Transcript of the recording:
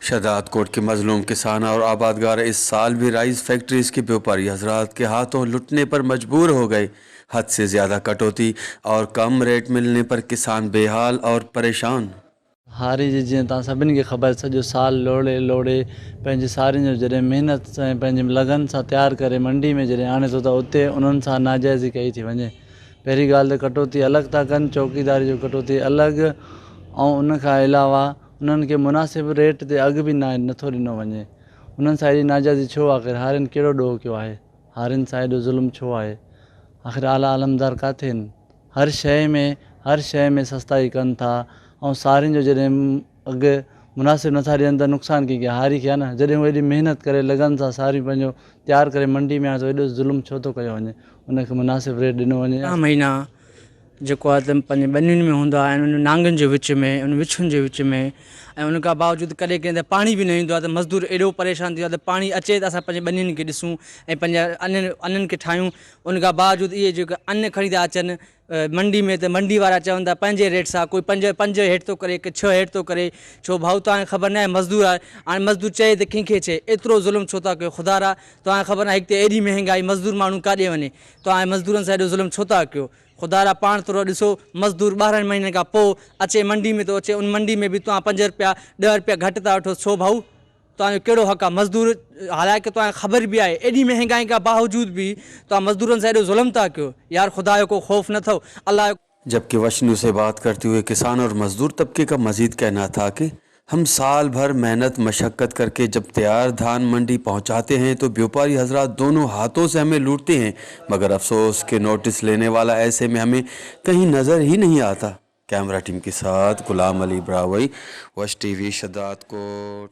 शहदादकोट के मजलूम किसान और आबादगार इस साल भी राइस फैक्ट्रीज के व्यापारी हजरात के हाथों लुटने पर मजबूर हो गए। हद से ज़्यादा कटौती और कम रेट मिलने पर किसान बेहाल और परेशान। هاري جي جيئن توهان سڀني کي خبر سڄو سال لوڙي لوڙي پنهنجي سارين جو جڏهن محنت سان ۽ پنهنجي لگن سان تيار ڪري منڊي ۾ جڏهن آڻي ٿو ته اتي انهن سان ناجائزي ڪئي ٿي وڃي پهرين ڳالهه ته ڪٽوتي الڳ ٿا ڪن چوڪيداري جو ڪٽوتي الڳ ۽ ان کان علاوه انهن کي مناسب ريٽ تي اگهه به ناهي نٿو ڏنو وڃي انهن سان ايڏي ناجائزي ڇو آخر هارين ڪهڙو ڏوهه ڪيو آهي هارين سان ايڏو ظلم ڇو آهي آخر اعليٰ علمدار ڪاٿي آهن هر شيء ۾ هر شيء ۾ سستائي ڪن ٿا ۽ سارين جو جڏهن اگهه مناسب نٿا ڏين ته نقصان ڪنهن کي هاري کي آهي نه جڏهن هو ايڏي محنت ڪري لگن سان ساريون پنهنجو تيار ڪري منڊي ۾ آڻي ٿو ايڏو ظلم ڇو ٿو ڪيو وڃي ان کي مناسب ريٽ ڏنو وڃي. ٻه مهينا جيڪو آهي ته پنهنجي ٻنين ۾ هوندا آهن ان نانگن جي وچ ۾ ان وڇن جي وچ ۾ ۽ ان کان باوجود ڪڏهن ڪڏهن ته پاڻي به نه ايندو آهي ته مزدور ايڏو پريشان ٿيندو آهي ته پاڻي اچي ته اسان پنهنجي ٻنين کي ڏسون ۽ پنهنجا انن انن کي ٺاهيون ان کان باوجود اهي جيڪي ان کڻي ٿا اچن منڊي ۾ ته منڊي وارا چون ٿا پنهنجي ريٽ سان ڪوئي پنج پنج هيٺ ٿو ڪري ڪي ڇهه هيٺ ٿو ڪري ڇو ڀائو توهان کي خبر ناهي مزدور آهي هاڻي مزدور چئي ته ڪنهن کي چئي ايترو ظلم ڇو ٿا ڪيو خدا را توهان کي خبر ناهي هڪ ته ايڏي مهنگائي مزدور ماڻهو ڪاڏي وڃي توهان مزدورن سان ايڏو ظلم ڇو ٿا ڪيو خدا را پاڻ ٿورو ڏسو مزدور 12 مهينن کان پوء اچي منڊي ۾ ٿو اچي ان منڊي ۾ به توهان 5 رپيا 10 رپيا گهٽ ٿا وٺو ڇو ڀائو توهان جو ڪهڙو حق آهي مزدور حالانڪه توهان کي خبر به آهي ايڏي مهنگائي کان باوجود به توهان مزدورن سان ايڏو ظلم ٿا ڪيو يار خدا جو ڪو خوف نه اٿو الله جو. جبڪه وشنو سي بات ڪرتي هئي ڪسان اور مزدور طبقي کا مزيد ڪهنا ٿا ڪه هم سال ڀر محنت مشقت ڪر ڪي جب تيار ڌان منڊي پهنچاتي هين تو بيوپاري حضرات دونون هاتون سي همين لوٽتي هين مگر افسوس ڪه نوٽس ليني والا ايسي ۾ همين ڪهين نظر هي نهين آتا. ڪئميرا ٽيم ڪي ساٿ غلام علي براهوئي وش ٽي وي شھدادڪوٽ.